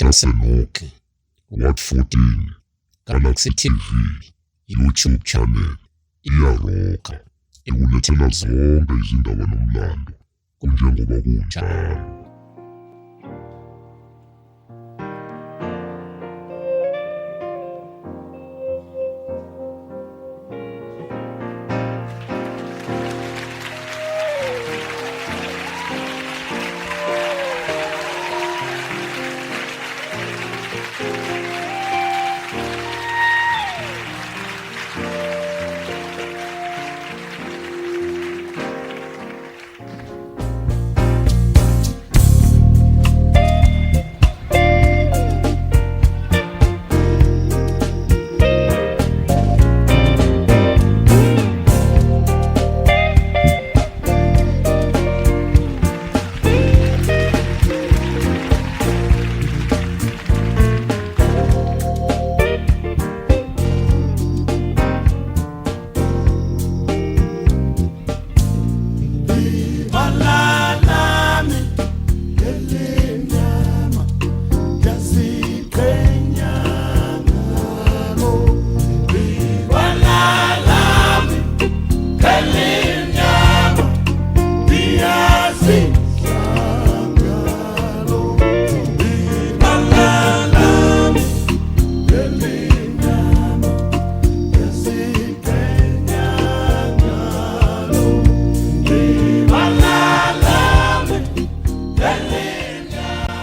IDasenoke, Ward 14, Galaxy TV, YouTube channel, iyaroka, ikulethela zonke izindaba nomlando kunjengoba kunjalo.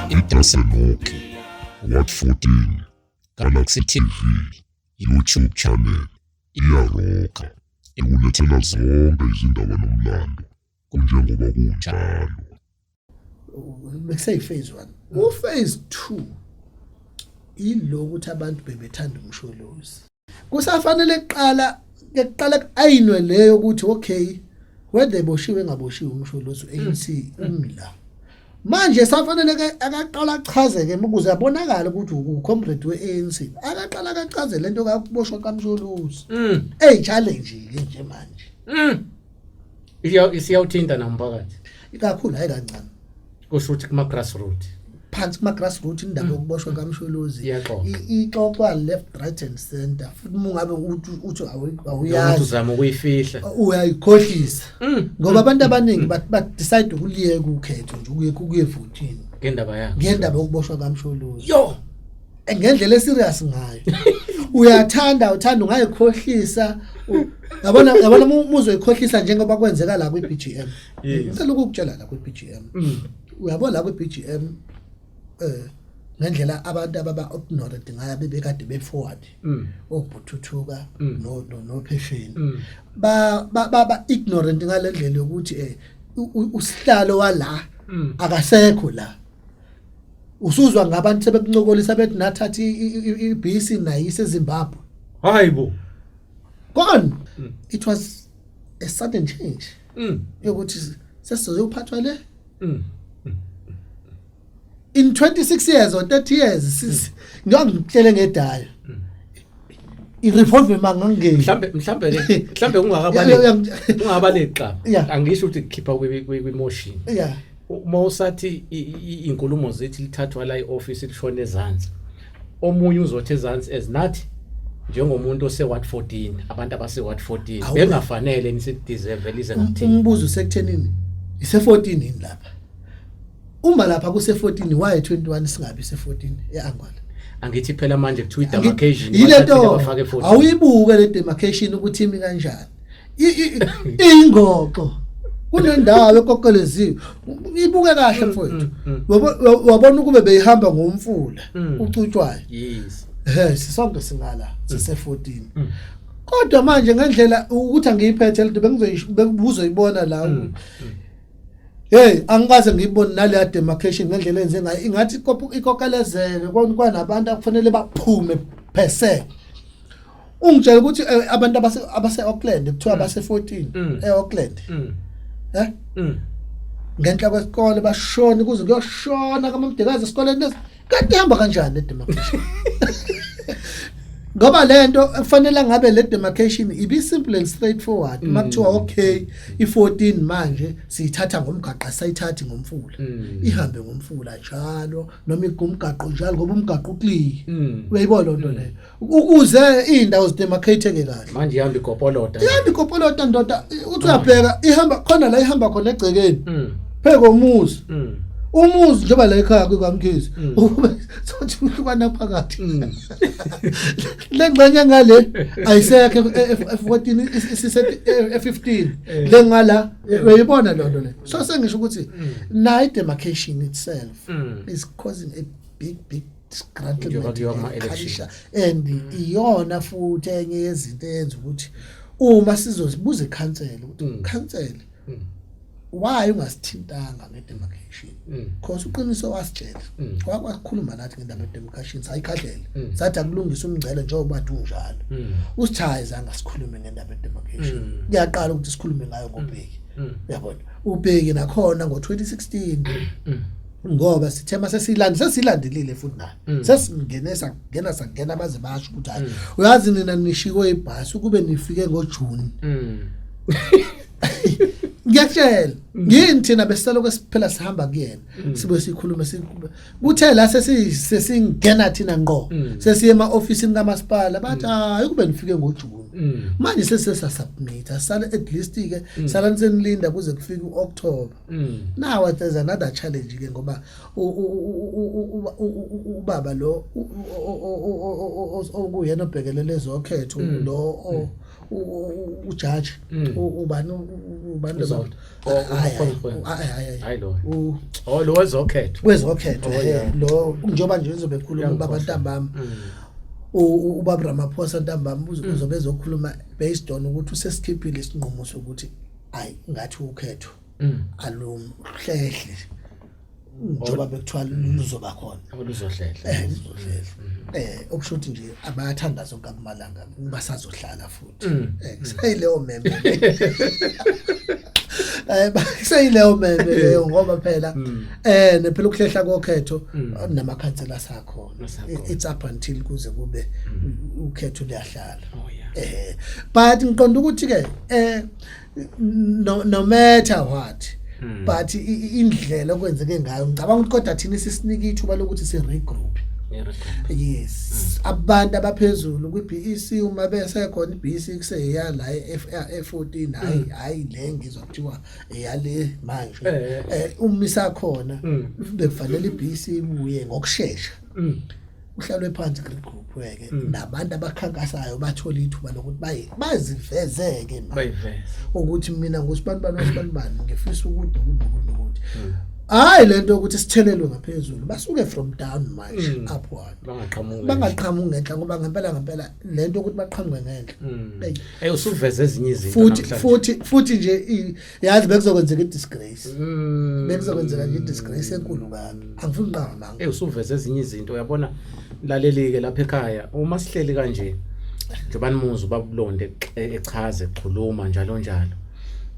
IDasenoke, Ward 14, Galaxy TV, YouTube channel, iyaroka, ikulethela zonke izindaba nomlando kunjengoba kunjalo. Bekuseyi phase 1. U phase 2 ilo ukuthi abantu bebethanda umsholozi. Kusafanele kuqala kuqala kuayinwe leyo ukuthi okay whether eboshiwe engaboshiwe umsholozi ANC umla. Manje safanele ke akaqala achaze ke ukuze abonakale ukuthi ucomrade we-ANC. Akaqala akachaze lento kakuboshwa kaMsholozi. Ey challenge ke nje manje. Isiyawuthinta nomphakathi. Ikakhulu hayi kancane. Kusho ukuthi kuma grassroots. Phansi kuma grassroots indaba yokuboshwa kaMsholozi Iyaxoxa. Ixoxwa left right and center futhi uma ungabe uthi uthi Nokuthi awuyazi uzama ukuyifihla. Uyayikhohlisa ngoba abantu abaningi ba decide ukuliyeka ukhetho nje ukuye kuye votini Ngendaba yakhe. Ngendaba yokuboshwa kaMsholozi. Yo. Ngendlela eserious ngayo. Uyathanda uthanda ungayikhohlisa yabona yabona uma uzoyikhohlisa njengoba kwenzeka la kwi-BGM. Ngicela ukukutshela la kwi-BGM. Uyabona la kwi-BGM ngendlela abantu ababa ignorant ngayo bebekade be forward obhuthuthuka no no nophesheni ba ba ba ignorant ngalendlela yokuthi usihlalo wala akasekho la usuzwa ngabantu sebekuncokolisa bethi nathatha iBC nayise eZimbabwe. Hayibo. Gone. It was a sudden change yokuthi sesizophathwa le in 26 years or 30 years ngiyangitshele ngedayo i-revolve mangangeni. Mhlambe mhlambe le mhlambe kungakabale kungakabale xa angisho ukuthi kukhipha kwi motion. Uma usathi inkulumo zithi lithathwa la ioffice lishona ezansi. Omunye uzothi ezansi as nathi njengomuntu ose ward 14 abantu abase ward 14 bengafanele nisideserve lize ngakuthini. Umbuzo usekuthenini ise 14 yini lapha? Uma lapha kuse 14 why 21 singabi se 14 eAngola? Angithi phela manje kuthiwa i-demarcation yilento bafake 14. Awuyibuke le demarcation ukuthi imi kanjani. Ingoxo kunendawo ekokeleziwe ibuke kahle mfowethu. Wabona ukube beyihamba ngomfula ucutshwayo. Yes. Sisonke singala sise 14. Kodwa manje ngendlela ukuthi angiyiphethe lento bengizoyibona la. Hey angikaze ngiyibone naleya demarcation ngendlela enze ngayo ingathi ikokelezeke kwanabantu akufanele baphume per se. Ungitshela ukuthi abantu abase Auckland kuthiwa abase 14 eAuckland. Ngenhla kwesikole bashona kuze kuyoshona kamamdekazi esikoleni lesi. Kanti ihamba kanjani le demarcation? Ngoba lento kufanele ngabe le demarcation ibi simple and straightforward. Makuthiwa okay, i14 manje siyithatha ngomgaqo, sayithathi ngomfula. Ihambe ngomfula njalo noma igumgaqo njalo, ngoba umgaqo uclear. Uyayibona lonto leyo, ukuze indawo zidemarcate kahle. Manje ihamba igopolota. Ihamba igopolota, ndoda. Uthi uyabheka, ihamba khona la, ihamba khona egcekeni phe komuzi. Umuzi njengoba la ekhaya kukaMkhize, ukube sothi uhlukana phakathi, le ngxenye ngale ayisekho e14, isise e15 le ngala. Uyayibona lo nto le? So sengisho ukuthi nayo demarcation itself is causing a big, big Njengoba disgruntlement kuyiwa kuma-election. ekhalisha, and iyona futhi enye yezinto eyenza ukuthi uma sizozibuza ikhansela ukuthi, "Khansela, why ungasithintanga nge-demarcation?" Because uqiniso wasitshela, wakwakhuluma nathi ngendaba ye-demarcation, sayikhahlela, sathi akulungisa umngcele njengoba bathi unjalo. Usithi hayi, zange sikhulume ngendaba ye-demarcation. Kuyaqala ukuthi sikhulume ngayo ngobheki. Uyabona, ubheki nakhona ngo-2016, ngoba sithe mase silande, sesilandelile futhi nayo, sesingene, sangena, sangena, baze basho ukuthi hayi, uyazi nina nishikwe ibhasi, ukube nifike ngoJune. Ngiyakutshela yini, thina besisalokho siphela sihamba kuyena, sibe sikhulume, kuthe la sesingena thina ngqo, sesiye ema-ofisini kamasipala, bathi hayi, kube nifike ngoJune. Manje sesesasubmit, sale at least ke salani senilinda kuze kufike u-October. Now there's another challenge ke, ngoba ubaba lo okuyena obhekelele ezokhetho, lo ujaji, ubani, ubani lo? uZondo. Hayi, uMogoeng. hayi, hayi. Hayi lo. Oh, lo wezokhetho. Wezokhetho. Oh, Lo njengoba nje uzobe ekhuluma ubaba Uyangikhohlwa. ntambama, ubaba Ramaphosa ntambama uzobe ezokhuluma based on ukuthi usesikhiphile isinqumo sokuthi ayi, ngathi ukhetho alumhlehle njengoba bekuthiwa luzoba khona. Oluzohlehla. Luzohlehla, okusho ukuthi nje abayathanda zonke amalanga basazohlala futhi. Kuseyileyo meme, kuseyileyo meme leyo, ngoba phela nephela ukuhlehla kokhetho namakhansela asakhona. Asakhona. It's up until kuze kube ukhetho luyahlala. Oh yeah. But ngiqonda ukuthi ke no matter what, but indlela okwenzeke ngayo, ngicabanga ukuthi kodwa thina sisinika ithuba lokuthi si regroup. Yes, abantu abaphezulu kwi-BEC, uma besekhona i-BEC kuseya la e-14, hayi hayi, le ngizwa kuthiwa eyale manje. Umisa khona, bekufanele i-BEC ibuye ngokusheshsha, uhlalwe phansi, regroup ke nabantu abakhankasayo, bathola ithuba lokuthi baye bazivezeke manje Bayiveze. ukuthi mina ngusibani bani wasibani bani, ngifisa ukuthi nokuthi nokuthi nokuthi. Hayi lento ukuthi sithelelwe ngaphezulu, basuke from down manje upward. Bangaqhamuki. Bangaqhamuki ngenhla, ngoba ngempela ngempela lento ukuthi baqhamuke ngenhla. Eyi. Usuveze ezinye izinto Futhi namhlanje. futhi nje yazi bekuzokwenzeka i-disgrace, bekuzokwenzeka nje i-disgrace enkulu kabi, angifuni uqamba amanga. Usuveze ezinye izinto, uyabona, laleli ke lapha ekhaya, uma sihleli kanje njengoba nimuza ubabulonde echaze, ekhuluma njalo njalo,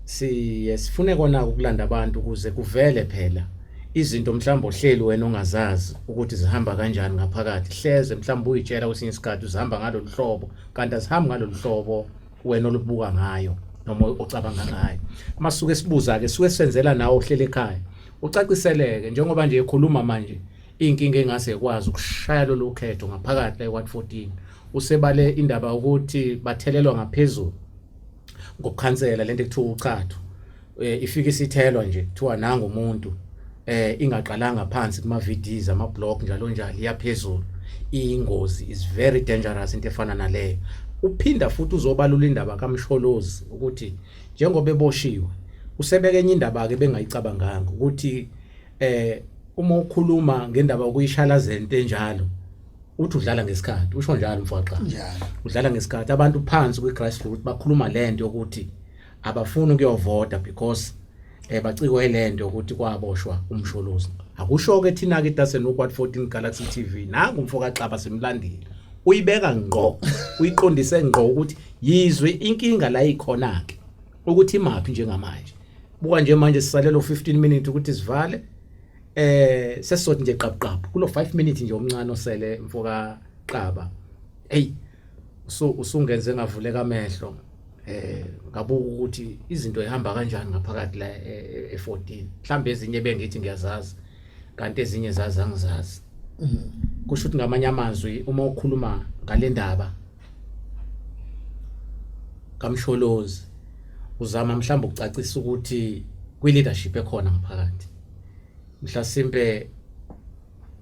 siye sifune kona ukulanda abantu ukuze kuvele phela izinto mhlawumbe ohleli wena ongazazi ukuthi zihamba kanjani ngaphakathi. Hleze mhlawumbe uyitshela kwesinye isikhathi uzihamba ngalolu hlobo, kanti azihambi ngalolu hlobo wena olubuka ngayo noma ocabanga ngayo. Masuke sibuza ke, suke senzela nawe ohleli ekhaya ucaciseleke, njengoba nje ekhuluma manje inkinga engase ikwazi ukushaya lolu khetho ngaphakathi la eWard 14. Usebale indaba ukuthi bathelelwa ngaphezulu ngokukhansela, lento ekuthiwa uchatho, ifike isithelwa nje, kuthiwa nanga umuntu, ingaqalanga phansi kuma VDs, ama block, njalo njalo, iyaphezulu. Ingozi, is very dangerous into efana naleyo. Uphinda futhi uzobalula indaba kaMsholozi ukuthi njengoba eboshiwe, usebeke enye indaba ke bengayicabanganga ukuthi uma ukhuluma ngendaba yokuyishalazela into enjalo, uthi udlala ngesikhathi, usho njalo mfowaqha. Njalo. Udlala ngesikhathi, abantu phansi kwi-grassroots bakhuluma lento yokuthi abafuni ukuyovota because bacikwe lento yokuthi kwaboshwa uMsholozi. Akusho ke thina ke Dasen Ward 14 Galaxy TV, nangu umfo kaXaba simlandile, uyibeka ngqo, uyiqondise ngqo ukuthi yizwe inkinga la ikhona ke, ukuthi imaphi njengamanje. Buka nje manje sisalelo 15 minutes ukuthi sivale, sesizothi nje qabuqabu kulo 5 minutes nje omncane osele, mfoka Xaba. Hey. Usungenze ngavuleka amehlo, ngabuka ukuthi izinto ihamba kanjani ngaphakathi la e14. Mhlambe ezinye bengithi ngiyazazi, kanti ezinye zazi angizazi. Kusho ukuthi ngamanye amazwi, uma ukhuluma ngale ndaba kaMsholozi, uzama mhlawumbe ukucacisa ukuthi kwi-leadership ekhona ngaphakathi mhlasimpe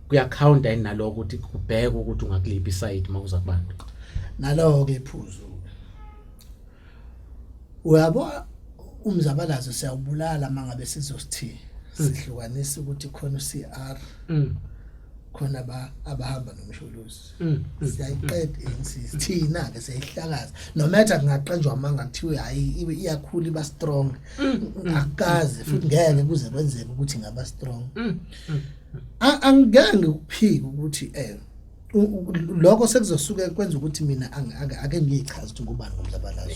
kuyacounta yini naloko, ukuthi kubheke ukuthi ungakuliphi iside uma uza kubantu? Nalowo-ke iphuzu, uyabo, umzabalazo siyawubulala uma ngabe sizosithi sihlukanisa ukuthi khona u-CR, khona abahamba noMsholozi. Siyayiqeda i-ANC thina-ke, siyayihlakaza, no matter kungaqanjwa amanga kuthiwe hhayi, iyakhula, iba strong. Akukaze futhi ngeke kuze kwenzeke ukuthi ingaba strong. Angeke ngikuphike ukuthi lokho sekuzosuke kwenza ukuthi mina ake ngiyichaze ukuthi ngubani ngomzabalazo.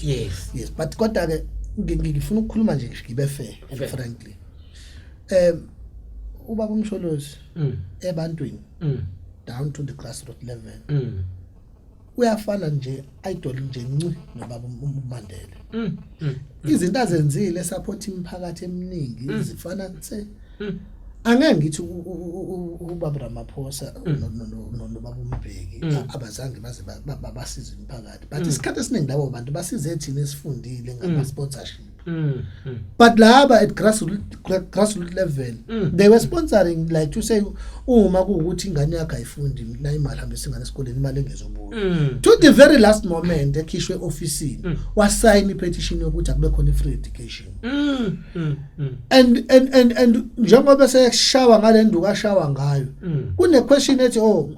Yes, but kodwa ke ngifuna ukukhuluma nje, ngibe fair and frankly, ubaba uMsholozi ebantwini, down to the grassroots level, uyafana nje, idol nje nci nobaba uMandela. Izinto azenzile, support imiphakathi eminingi, zifana nse. Angeke ngithi ubaba Ramaphosa nobaba uMbeki abazange baze basize imiphakathi, but isikhathi esiningi labo bantu basize thina esifundile ngama sponsorship. But laba at grassroots level, they were sponsoring, like to say uma kuwukuthi ingane yakho ayifundi, na imali, hambisa ingane esikoleni, imali engezobuya. To the very last moment ekhishwe ofisini, wasayina ipetition yokuthi akube khona i-free education. And njengoba seyashawa ngale nduku ashawa ngayo, kune question ethi, oh,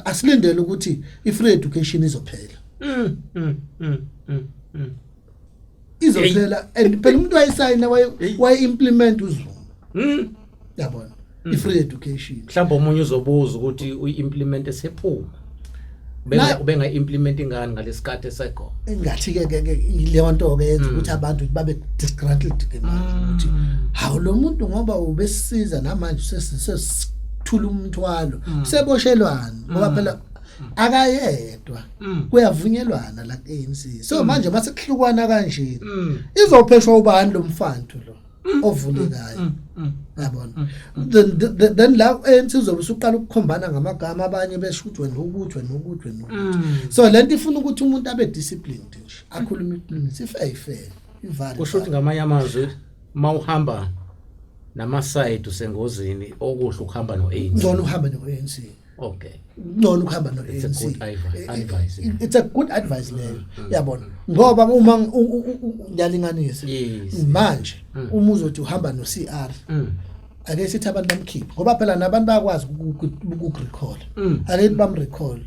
asilindele ukuthi i-free education izophela. Izophela, and phela umuntu wayesayina, waye implement uZuma. Yabona, i-free education. Mhlawumbe omunye uzobuza ukuthi uyi-implement esephuma, ubenga implement ingane ngalesikhathi esekhona? Engathi ke leyo nto ke yenza ukuthi abantu babe disgruntled ke manje, ukuthi hawu, lo muntu ngoba ubesisiza, namanje sesithula umthwalo, seboshelwana, ngoba phela akayedwa, kuyavunyelwana la ku-ANC. So manje mase kuhlukwana kanje, izopheshwa ubani lo mfantu lo ovulekayo? Yabona, then la ANC uzobe usuqala ukukhombana ngamagama, abanye besho ukuthi wena ukuthi, wena ukuthi, wena ukuthi. So lento ifuna ukuthi umuntu abe disciplined nje, akhulume iqiniso, ifair ifair, ivale. Kusho ukuthi ngamanye amazwi, mawuhamba nama-side usengozini, okuhle ukuhamba no-ANC. Ngcono uhamba no-ANC. Ngcono ukuhamba It's a no-ANC. good advice. It's a good advice leyo, yabona, ngoba uma ngiyalinganisa manje, uma uzothi uhamba no-CR, ake sithi abantu bamkhiphe, ngoba phela nabantu bayakwazi ukukurecall. Ake sithi bamrecall,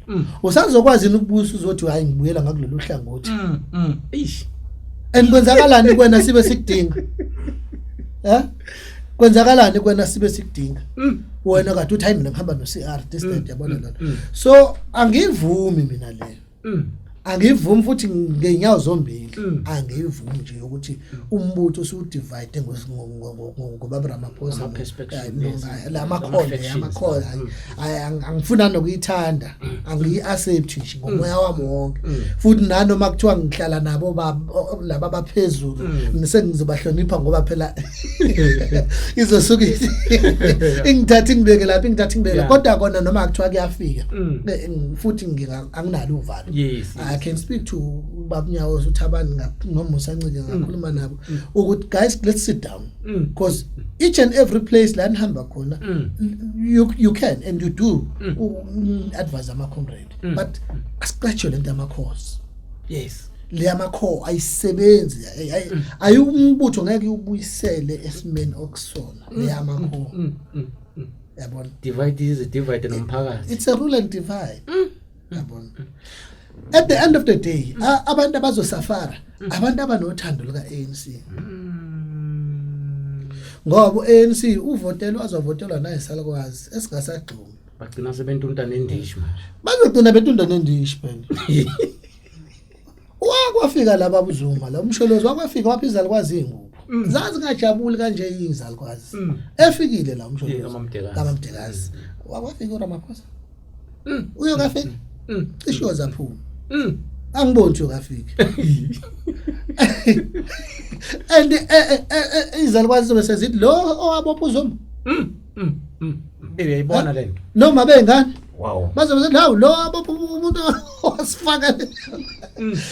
usazokwazi yini ukubusa uzothi hayi, ngibuyela ngakulolu hlangothi? Eish. And kwenzakalani kwena sibe sikudinga? Kwenzakalani kwena sibe sikudinga? Wena kade uthi hayi, mina ngihamba no-CR, this, that, yabona lona. So angivumi mina leyo. Angivumi futhi ngeenyawo zombili. Angivumi nje ukuthi umbutho usuwudivide ngobaba Ramaphosa. Ama-perspective, yes. La makhona, Ama-factions. amakhona, angifuna nokuyithanda, angiyi-accept nje ngomoya wami wonke. Futhi nanoma kuthiwa ngihlala nabo laba abaphezulu, sengizobahlonipha, ngoba phela izosuke ingithathe ingibeke lapha, ingithathe ingibeke. Kodwa kona noma kuthiwa kuyafika, futhi anginalo uvalo. I can speak to ubaba Nyawo uThabani noMusa Ncike, ngakhuluma nabo ukuthi guys, let's sit down, because each and every place la nihamba khona, you can and you do advise ama comrade, but asiqetshwe lento yamakhosi. Le yamakho ayisebenzi, ayi umbutho ngeke ubuyisele esimeni okusona le yamakho, yabona. Divide is divide nomphakathi. It's a rule and divide, yabona. At the end of the day, abantu abazosafara abantu abanothando luka ANC, ngoba u-ANC uvotelwa, azovotelwa naye salukwazi esingasagxumi. Bagcina sebentunta nendishi manje. Bazogcina betunda nendishi phela. Wakwafika laba buZuma la, uMsholozi wakwafika wapha izalukwazi iy'ngubo, zazingajabuli kanje izalukwazi efikile la uMsholozi. Yeah, kaMamdekazi. KaMamdekazi. Wakwafika uRamaphosa, uyokafika, cishe uyozaphuma. Angiboni nje ukafike. And izalukwazi zobe sezithi lo owabopha uZuma. Uyayibona lento. Noma bengane. Wow. Bazobe sethi hawu lo abopha umuntu wasifaka.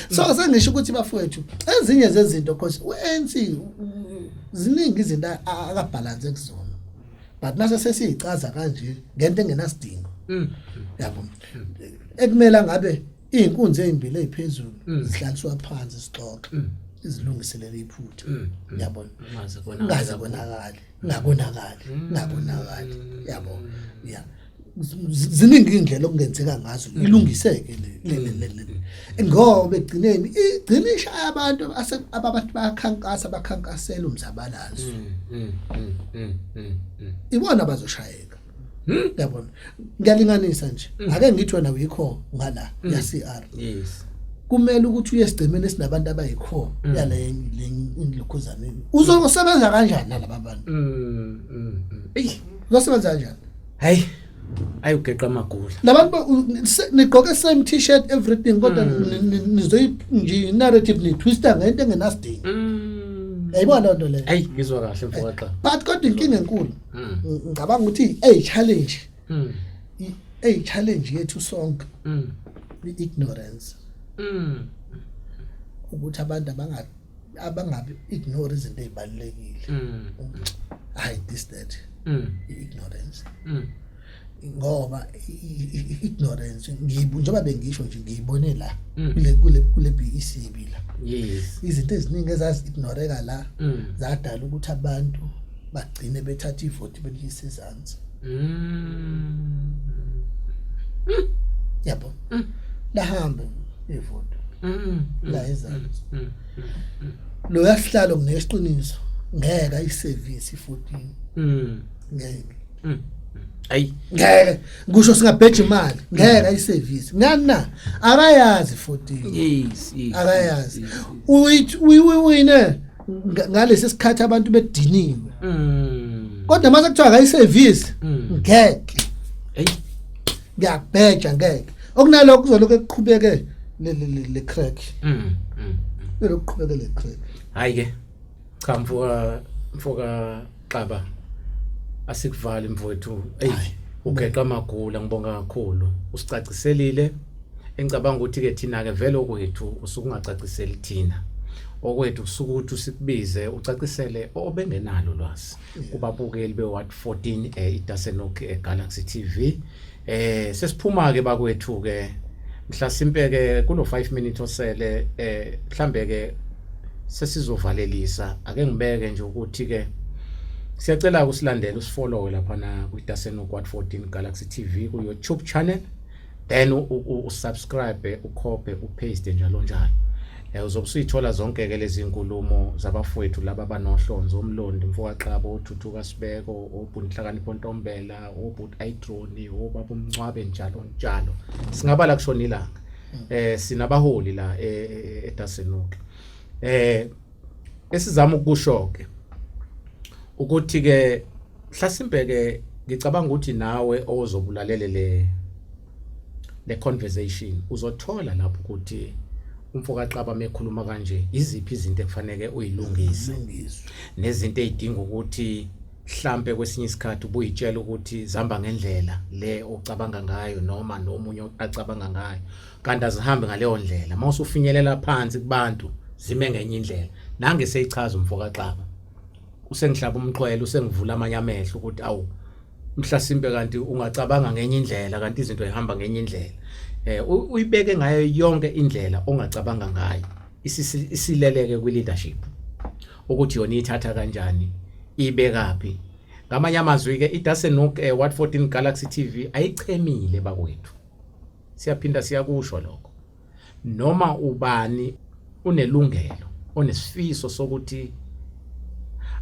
So sengisho ukuthi bafowethu ezinye zezinto cause uANC ziningi izinto akabhalanse kuzona. But nase sesiyicaza kanje ngento engenasidingo. Yabo. Ekumele ngabe izinkunzi ezimbili eziphezulu zihlaliswa phansi sixoxe. Izilungiselele iphutha. Yabona. Ungaze Ungaze konakali, ungakonakali, ungakonakali. Yabo. Yeah. Ziningi indlela okungenzeka ngazo ilungiseke le le le le ngoba egcineni igcina ishaya abantu ababantu bayakhankasa bakhankasela umzabalazo. Ibona abazoshayeka. Yabona, ngiyalinganisa nje, ake ngithi wena uyikho ngala ya CR. Yes. Kumele ukuthi uye esigcemeni esinabantu abayikho yale le lokhuzane. Uzosebenza kanjani nalaba bantu? Ey, uzosebenza kanjani? Hayi. Ayi ugeqa amagula. Labantu nigqoke same t-shirt, everything, kodwa nizoyi nje narrative ni twista ngento engenasidingo. Yayibona loo nto leyo. Hayi, ngizwa kahle mfokaxa. But kodwa inkinga enkulu ngicabanga ukuthi ey challenge ey challenge yethu sonke i-ignorance. Ukuthi abantu abangabi ignore izinto ezibalulekile. Hayi, this, that. I-ignorance. Ngoba ignorance ngibu njengoba bengisho nje ngiyibone la kule BEC bila. Yes. Izinto eziningi ezazi-ignoreka la zadala ukuthi abantu bagcine bethatha ivoti beliyise ezansi. Yabo. Lahamba ivoti la ezansi. Lo yasihlalo nginesiqiniso ngeke ayiservice i14. Ngeke. Ayi. Ngeke kusho singabheja imali, ngeke ayiservice. Ngani na? Akayazi 14. Yes. Akayazi. Uyithi uyiwine ngalesi sikhathi abantu bediniwe. Kodwa mase kuthiwa akayiservice ngeke. Hey. Ngiyakubheja ngeke. Okunalokho kuzolokhu ekuqhubeke le crack. Lokhu qhubeke le crack. Hayi ke. Cha mfoka Xaba. Asikuvali mfowethu. Ey, ugeqa amagula, ngibonga kakhulu. Usicaciselile. Engicabanga ukuthi ke thina ke vele okwethu usukungacaciseli thina. Okwethu usuke ukuthi usikubize ucacisele obengenalo ulwazi kubabukeli be Ward 14 iDasenok Galaxy TV. Sesiphuma ke bakwethu ke mhlasimpe ke kulo 5 minutes osele, mhlambe ke sesizovalelisa. Ake ngibeke nje ukuthi ke siyacela ukusilandela, usifollow lapha na kwi Dasenok Ward 14 Galaxy TV ku YouTube channel, then usubscribe, ucopy, upaste, njalo njalo. Uzobe usuyithola zonke ke lezi nkulumo zabafowethu laba abanohlonzo, uMlondi mfokaXaba, othuthuka Sibeko, obhunhlakanipho Ntombela, obhuti Idroni, obaba uMncwabe, njalo njalo. Singabala kushona ilanga. Sinabaholi la eDasenok. Esizama ukusho ke ukuthi ke mhlasimbe ke ngicabanga ukuthi nawe ozobulalele le conversation uzothola lapho ukuthi umfokaXaba mekhuluma kanje iziphi izinto ekufanele uyilungise nezinto ezidinga ukuthi mhlambe kwesinye isikhathi ubuyitshela ukuthi zihamba ngendlela le ocabanga ngayo noma nomunye acabanga ngayo, kanti azihambi ngaleyo ndlela. Mawusufinyelela phansi kubantu zime ngenye indlela. Nange seyichaza umfokaXaba, usengihlaba umxhwele, usengivula amanye amehlo ukuthi awu, mhlasimpe kanti ungacabanga ngenye indlela, kanti izinto zihamba ngenye indlela. Uyibeke ngayo yonke indlela ongacabanga ngayo, isileleke kwi leadership ukuthi yona ithatha kanjani, ibekaphi. Ngamanye amazwi ke iDasenok Ward 14 Galaxy TV ayichemile bakwethu, siyaphinda siyakusho lokho. Noma ubani unelungelo onesifiso sokuthi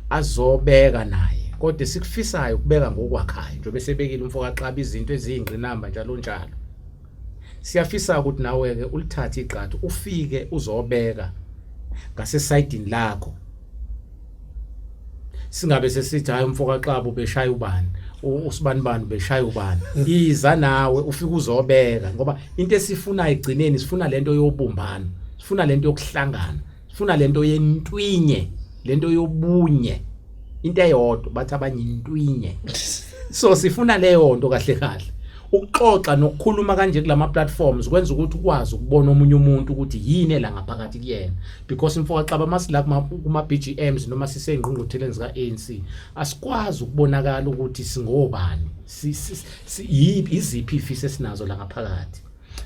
azobeka naye, kodwa esikufisayo ukubeka ngokwakhayo njengoba esebekile umfokaXaba izinto eziyingqinamba njalo njalo. Siyafisa ukuthi nawe ke ulithathe igxathu ufike uzobeka ngasesayidini lakho, singabe sesithi hayi umfokaXaba ubeshaya ubani. Usibanibani beshaya ubani, iza nawe ufike uzobeka, ngoba into esifunayo egcineni sifuna lento yobumbano, sifuna lento yokuhlangana, sifuna lento yentwinye, lento yobunye, into eyodwa bathi abanye intwinye. So sifuna leyo nto kahle kahle. Ukuxoxa nokukhuluma kanje kulama platforms kwenza ukuthi ukwazi ukubona omunye umuntu ukuthi yini la ngaphakathi kuyena, because mfoka Xaba, masila kuma BGMs noma sisengqungqutheleni zika ANC, asikwazi ukubonakala ukuthi singobani, yiphi, iziphi ifiso esinazo la ngaphakathi.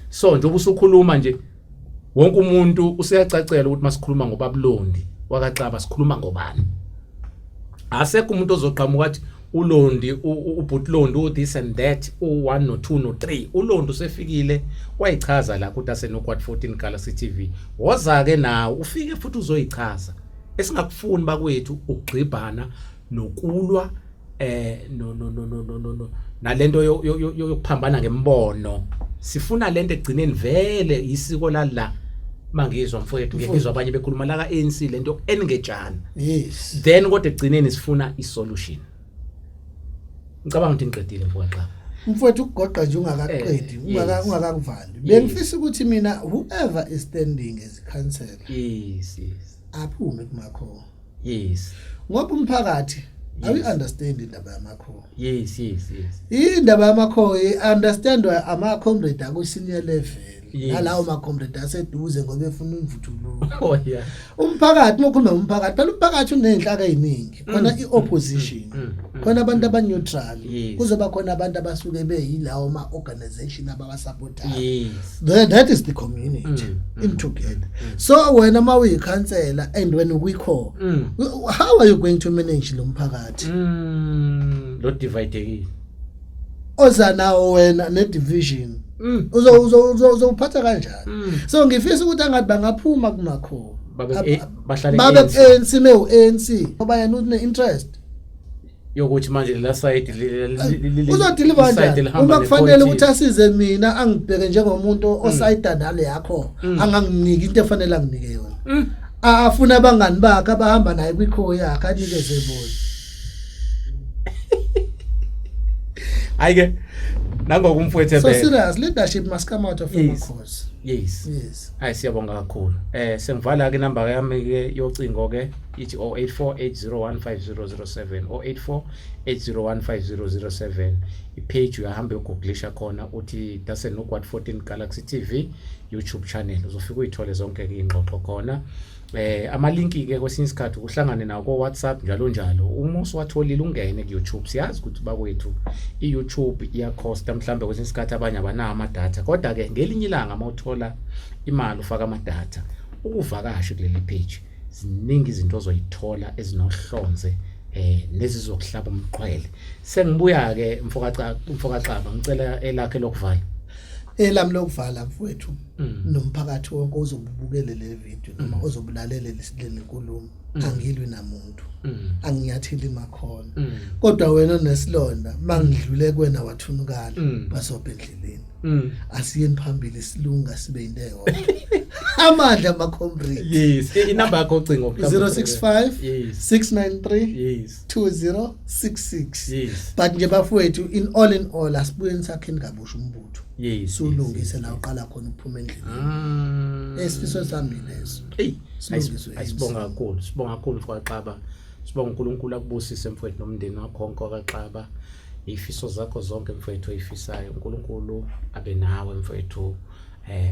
So njengoba usukhuluma nje, wonke umuntu useyacacela ukuthi masikhuluma ngobabulondi wakaXaba sikhuluma ngobani. Asekho umuntu ozoqhamuka athi uLondi, ubhutlondi u this and that, u1 no2 no3. ULondi usefikile wayichaza la ukuthi asenokwat 14 Galaxy TV. Woza ke nawe ufike futhi uzoyichaza. Esingakufuni bakwethu ukugxibhana nokulwa no no no no no no nalento yokuphambana ngembono. Sifuna lento egcineni vele isiko lala. Mangizwa mfowethu, ngiyizwa abanye bekhuluma la ka-ANC lento eningejana. Then kodwa egcineni sifuna isolution. Ngicabanga ukuthi ngiqedile, mfowethu. Mfowethu, ukugoqa nje ungakaqedi, ungakakuvali, bengifisa ukuthi mina, whoever is standing as a councillor, aphume kumakhono. Ngoba umphakathi awu understand indaba yamakhono. Indaba yamakhono i-understandwa ama-comrade aku-senior level nalawo ma-comrade aseduze ngoba efuna imvuthululo. Umphakathi, uma ukhuluma ngomphakathi phela, umphakathi uney'nhlaka ey'ningi khona, i-opposition khona, abantu aba-neutral, kuzoba khona abantu abasuke beyilawo ma-organization abawasupportayo. That is the community in together. So wena uma uyikhansela and wena ukwi-core, how are you going to manage lo mphakathi Lo dividekile oza nawo wena ne-division? Uzo uzo uzo uzowuphatha kanjani? So ngifisa ukuthi angathi bangaphuma kumakhono, Babe bahlale babe ku-ANC. ku-ANC, mewu-ANC, ngoba yena une-interest Yokuthi manje lela side Uzodeliver iside kanjani lihamba uma kufanele ukuthi ne-politics. asize mina, angibheke njengomuntu osayida nale yakho, anganginiki into efanele anginike yona? Afuna abangani bakhe abahamba naye kwikho yakhe anikeze bona. Hayi ke, nangoku umfowethu So ebeka. serious leadership must come out of amakhosi. Yes. Hayi, siyabonga kakhulu. Sengivala ke inamba yami ke yocingo ke, ithi 0848015007, 0848015007. Ipage uyahamba uyogooglisha khona, uthi Dasenuk 14 Galaxy TV YouTube channel, uzofika uyithole zonke ke ingxoxo khona. Amalinki ke kwesinye isikhathi kuhlangane nawo ko WhatsApp, njalo njalo. Uma usuwatholile, ungene ku YouTube. Siyazi ukuthi bakwethu i-YouTube iyakhosta, mhlambe kwesinye isikhathi abanye abanawo ama-data, kodwa ke ngelinye ilanga mawuthola imali ufaka ama-data, ukuvakashe kuleli page, ziningi izinto ozoyithola ezinohlonze nezizokuhlaba umqhwele. Sengibuya ke, mfokaXaba, ngicela elakhe lokuvala. Elami lokuvala, mfowethu, nomphakathi wonke ozobubukele le video noma ozobulalele le nkulumo, angilwi namuntu, anginyatheli makhona, kodwa wena onesilonda, mangidlule kuwena wathunukala, basobhe endleleni. Asiyeni phambili, silunga sibe into eyodwa. Amandla ama-comrade. Yes, inamba yakho ocingo mhlawumbe? 065 693 2066. But nje bafowethu, in all asibuyeni sakheni kabusha umbutho, siwulungise la uqala khona ukuphuma endleleni. Esifiso sami leso. Ey, Silungiswe. Ayisibonga kakhulu, sibonga kakhulu, mfokaXaba. Sibonga uNkulunkulu akubusise, mfowethu, nomndeni wakho wonke wakaXaba. Ifiso zakho zonke, mfowethu, oyifisayo, uNkulunkulu abe nawe, mfowethu.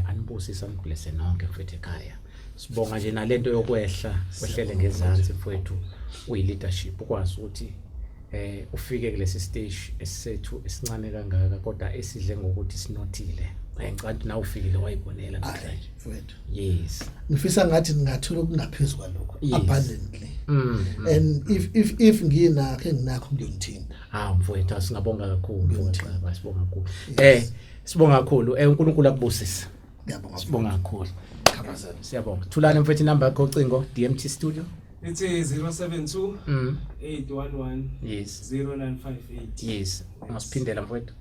Anibusise, aniblesse nonke, mfowethu, ekhaya. Sibonga nje nalento yokwehla kwehlele ngezansi, mfowethu, uyi leadership, ukwazi ukuthi ufike kulesi stage esisethu esincane kangaka kodwa esidle ngokuthi sinothile. Ngicabanga ukuthi nawe ufikile wayibonela namhlanje. Mfowethu, Yes. ngifisa ngathi ningathola okungaphezu kwalokho, abundantly, and if nginakho enginakho, ngiyonithinta. Ah mfowethu, singabonga kakhulu, mfowethu, sibonga kakhulu. Sibonga kakhulu. uNkulunkulu akubusise. Ngiyabonga. Sibonga kakhulu. Khabazela. Siyabonga. Thulani mfowethu, inamba yakho ucingo, DMT Studio. Ithi 072 811 0958. Yes. Ungasiphindela, mfowethu?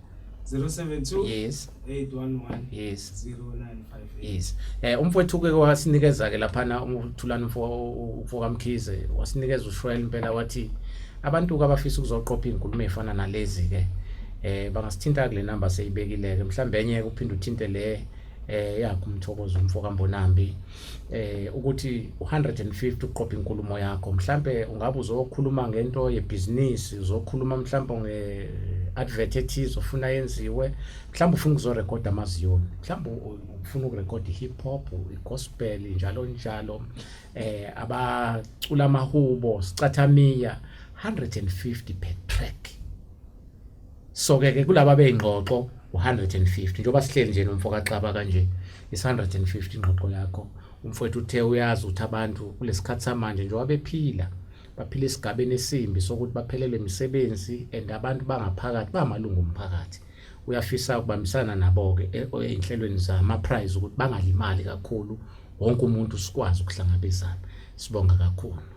072 811 0958. Yes. Umfowethu ke wasinikeza ke laphana uThulani, umfo kaMkhize, wasinikeza ushwele impela, wathi Abantu-ke abafisa ukuzoqopha iy'nkulumo ey'fana nalezi-ke eh bangasithinta kule namba seyibekile-ke mhlawumbe enye uphinde uthinte le eh yakho umthokozo umfo kaMbonambi eh ukuthi u150 uqopha inkulumo yakho mhlambe ungabe uzokhuluma ngento yebhizinisi uzokhuluma mhlambe nge advert ethize ofuna yenziwe mhlambe ufuna ukuzorekhoda amaziyoni mhlambe ufuna ukurekhoda i-hip hop i-gospel njalo njalo eh abacula amahubo sicathamiya 150 per track so ke ke kulaba beyingxoxo u150 njengoba sihleli nje nomfo kaXaba kanje is 150 ingxoxo yakho umfowethu uthe uyazi ukuthi abantu kulesikhathi samanje njengoba bephila baphila esigabeni esimbi sokuthi baphelelwe imisebenzi and abantu bangaphakathi bamalungu omphakathi uyafisa ukubambisana nabo-ke e, ey'nhlelweni zama-prize ukuthi bangalimali kakhulu wonke umuntu sikwazi ukuhlangabezana sibonga kakhulu.